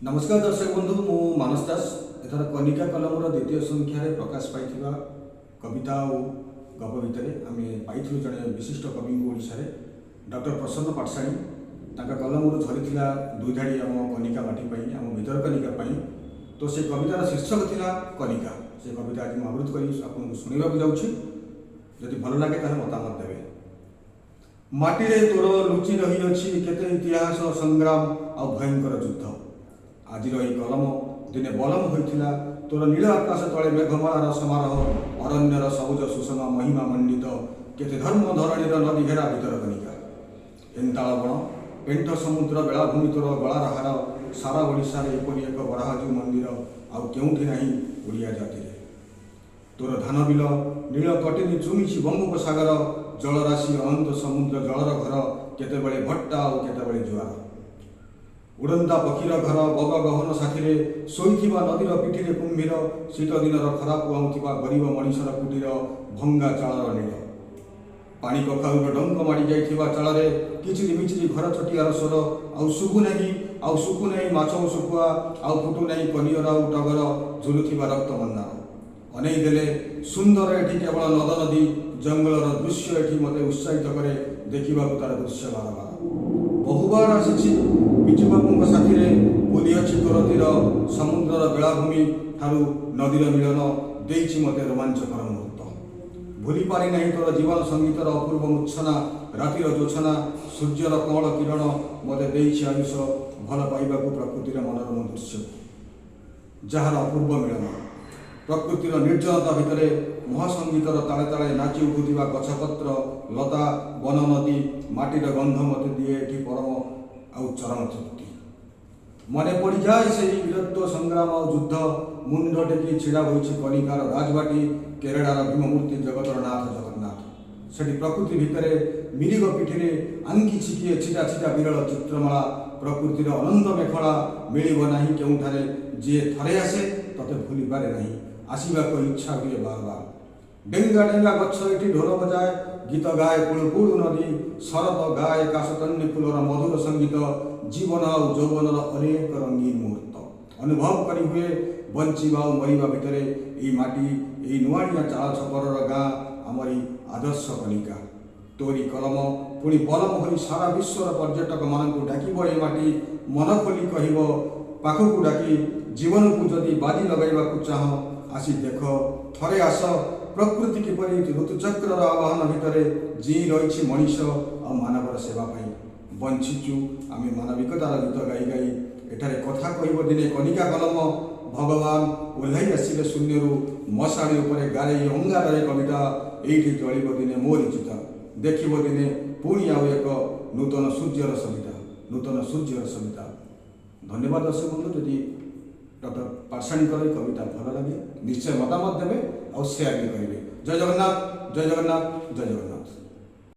ନମସ୍କାର ଦର୍ଶକ ବନ୍ଧୁ, ମୁଁ ମାନସ ଦାସ। ଏଥର କନିକା କଲମର ଦ୍ୱିତୀୟ ସଂଖ୍ୟାରେ ପ୍ରକାଶ ପାଇଥିବା କବିତା ଆଉ ଗପ ଭିତରେ ଆମେ ପାଇଥିଲୁ ଜଣେ ବିଶିଷ୍ଟ କବିଙ୍କୁ ଓଡ଼ିଶାରେ, ଡକ୍ଟର ପ୍ରସନ୍ନ ପାଟଶାଣୀ। ତାଙ୍କ କଲମରୁ ଝରିଥିଲା ଦୁଇ ଧାଡ଼ି ଆମ କନିକା ମାଟି ପାଇଁ, ଆମ ଭିତରକନିକା ପାଇଁ। ତ ସେ କବିତାର ଶୀର୍ଷକ ଥିଲା କନିକା। ସେ କବିତା ଆଜି ମୁଁ ଆବୃତ୍ତି କରି ଆପଣଙ୍କୁ ଶୁଣାଇବାକୁ ଯାଉଛି। ଯଦି ଭଲ ଲାଗେ, ତାହେଲେ ମତାମତ ଦେବେ। ମାଟିରେ ତୋର ଲୁଚି ରହିଅଛି କେତେ ଇତିହାସ, ସଂଗ୍ରାମ ଆଉ ଭୟଙ୍କର ଯୁଦ୍ଧ। ଆଜିର ଏହି କଲମ ଦିନେ ବଲମ ହୋଇଥିଲା ତୋର ନୀଳ ଆକାଶ ତଳେ ମେଘମାଳାର ସମାରୋହ, ଅରଣ୍ୟର ସବୁଜ ସୁଷମା ମହିମା ମଣ୍ଡିତ କେତେ ଧର୍ମ ଧରଣୀର ନଦୀ ଘେରା ଭିତରକନିକା। ହେନ୍ତାଳ ବଣ, ପେଣ୍ଠ ସମୁଦ୍ର ବେଳାଭୂମି ତୋର ଗଳାର ହାର। ସାରା ଓଡ଼ିଶାରେ ଏପରି ଏକ ବରାହଜୀଉ ମନ୍ଦିର ଆଉ କେଉଁଠି ନାହିଁ ଓଡ଼ିଆ ଜାତିରେ। ତୋର ଧାନ ବିଲ ନୀଳ ତଟିନୀ ଚୁମିଛି ବଙ୍ଗୋପସାଗର ଜଳରାଶି, ଅନନ୍ତ ସମୁଦ୍ର ଜଳର ଘର, କେତେବେଳେ ଭଟ୍ଟା ଆଉ କେତେବେଳେ ଜୁଆର। ଉଡ଼ନ୍ତା ପକ୍ଷୀର ଘର, ବଗ ଗହନ ସାଥିରେ ଶୋଇଥିବା ନଦୀର ପିଠିରେ କୁମ୍ଭୀର, ଶୀତ ଦିନର ଖରା ପୁଆଉଥିବା ଗରିବ ମଣିଷର କୁଟୀର, ଭଙ୍ଗା ଚାଳର ନୀଡ଼। ପାଣି କଖାରୁର ଡଙ୍କ ମାଡ଼ି ଯାଇଥିବା ଚାଳରେ କିଚିରି ମିଚିରି ଘର ଚଟିଆର ସ୍ୱର ଆଉ ଶୁଭୁ ନାହିଁ। ଆଉ ଶୁଖୁ ନାହିଁ ମାଛ ଓ ଶୁଖୁଆ, ଆଉ ଫୁଟୁ ନାହିଁ କନିଅର ଆଉ ଟଗର, ଝୁଲୁଥିବା ରକ୍ତ ମନ୍ଦାର। ଅନେଇ ଦେଲେ ସୁନ୍ଦର ଏଠି କେବଳ ନଦ ନଦୀ ଜଙ୍ଗଲର ଦୃଶ୍ୟ। ଏଠି ମୋତେ ଉତ୍ସାହିତ କରେ ଦେଖିବାକୁ ତାର ଦୃଶ୍ୟ ବାରବାର। ବହୁବାର ଆସିଛି ବିଜୁବାବୁଙ୍କ ସାଥିରେ, ବୁଲିଅଛି ତୋର ତୀର। ସମୁଦ୍ରର ବେଳାଭୂମି ଠାରୁ ନଦୀର ମିଳନ ଦେଇଛି ମୋତେ ରୋମାଞ୍ଚକର ମୁହୂର୍ତ୍ତ। ଭୁଲି ପାରିନାହିଁ ତୋର ଜୀବନ ସଙ୍ଗୀତର ଅପୂର୍ବ ମୂର୍ଚ୍ଛନା, ରାତିର ଜୋଛନା, ସୂର୍ଯ୍ୟର କଅଁଳ କିରଣ ମୋତେ ଦେଇଛି ଆୟୁଷ ଭଲ ପାଇବାକୁ ପ୍ରକୃତିର ମନୋରମ ଦୃଶ୍ୟକୁ, ଯାହାର ଅପୂର୍ବ ମିଳନ। ପ୍ରକୃତିର ନିର୍ଜନତା ଭିତରେ ମହାସଙ୍ଗୀତର ତାଳେ ତାଳେ ନାଚି ଉଠୁଥିବା ଗଛପତ୍ର, ଲତା, ବନ, ନଦୀ, ମାଟିର ଗନ୍ଧ ମୋତେ ଦିଏ ଏଠି ପରମ ଆଉ ଚରମ ତୃପ୍ତି। ମନେ ପଡ଼ିଯାଏ ସେଇ ବୀରତ୍ୱ, ସଂଗ୍ରାମ ଆଉ ଯୁଦ୍ଧ। ମୁଣ୍ଡ ଟେକି ଛିଡ଼ା ହୋଇଛି କନିକାର ରାଜବାଟୀ, କେରଳାର ଭୀମମୂର୍ତ୍ତି, ଜଗତର ନାଥ ଜଗନ୍ନାଥ। ସେଠି ପ୍ରକୃତି ଭିତରେ ମିରିଗ ପିଠିରେ ଆଙ୍କିଛି କିଏ ଛିଟା ଛିଟା ବିରଳ ଚିତ୍ରମାଳା। ପ୍ରକୃତିର ଅନନ୍ତ ମେଖଳା ମିଳିବ ନାହିଁ କେଉଁଠାରେ। ଯିଏ ଥରେ ଆସେ, ତତେ ଭୁଲିପାରେ ନାହିଁ, ଆସିବାକୁ ଇଚ୍ଛା ହୁଏ ବାର ବାର। ଡେଙ୍ଗା ଡେଙ୍ଗା ଗଛ ଏଠି ଢୋଲ ବଜାଏ, ଗୀତ ଗାଏ କୁଳୁ କୁଳୁ ନଦୀ, ଶରତ ଗାଏ କାଶତଣ୍ଡି ଫୁଲର ମଧୁର ସଙ୍ଗୀତ। ଜୀବନ ଆଉ ଯୌବନର ଅନେକ ରଙ୍ଗୀନ ମୁହୂର୍ତ୍ତ ଅନୁଭବ କରି ହୁଏ ବଞ୍ଚିବା ଆଉ ମରିବା ଭିତରେ ଏଇ ମାଟି, ଏଇ ନୁଆଣିଆ ଚାଳ ଛପରର ଗାଁ, ଆମରି ଆଦର୍ଶ କନିକା। ତୋରି କଲମ ପୁଣି ବଲମ ହୋଇ ସାରା ବିଶ୍ୱର ପର୍ଯ୍ୟଟକମାନଙ୍କୁ ଡାକିବ ଏ ମାଟି, ମନ ଖୋଲି କହିବ ପାଖକୁ ଡାକି, ଜୀବନକୁ ଯଦି ବାଜି ଲଗାଇବାକୁ ଚାହଁ, ଆସି ଦେଖ, ଥରେ ଆସ, ପ୍ରକୃତି କିପରି ଋତୁଚକ୍ରର ଆବାହନ ଭିତରେ ଜିଇଁ ରହିଛି ମଣିଷ ଆଉ ମାନବର ସେବା ପାଇଁ। ବଞ୍ଚିଛୁ ଆମେ ମାନବିକତାର ଗୀତ ଗାଇ ଗାଇ। ଏଠାରେ କଥା କହିବ ଦିନେ କନିକା କଲମ। ଭଗବାନ ଓହ୍ଲାଇ ଆସିବେ ଶୂନ୍ୟରୁ, ମଶାଣି ଉପରେ ଗାରେଇ ଅଙ୍ଗାରରେ କବିତା। ଏଇଠି ଜଳିବ ଦିନେ ମୋରି ଚିତା, ଦେଖିବ ଦିନେ ପୁଣି ଆଉ ଏକ ନୂତନ ସୂର୍ଯ୍ୟର ସବିତା, ନୂତନ ସୂର୍ଯ୍ୟର ସବିତା। ଧନ୍ୟବାଦ ଦର୍ଶକ ବନ୍ଧୁ। ଯଦି ଡକ୍ଟର ପାଟଶାଣୀଙ୍କର ଏହି କବିତା ଭଲ ଲାଗେ, ନିଶ୍ଚୟ ମତାମତ ଦେବେ ଆଉ ସେୟାର ବି କରିବେ। ଜୟ ଜଗନ୍ନାଥ, ଜୟ ଜଗନ୍ନାଥ, ଜୟ ଜଗନ୍ନାଥ।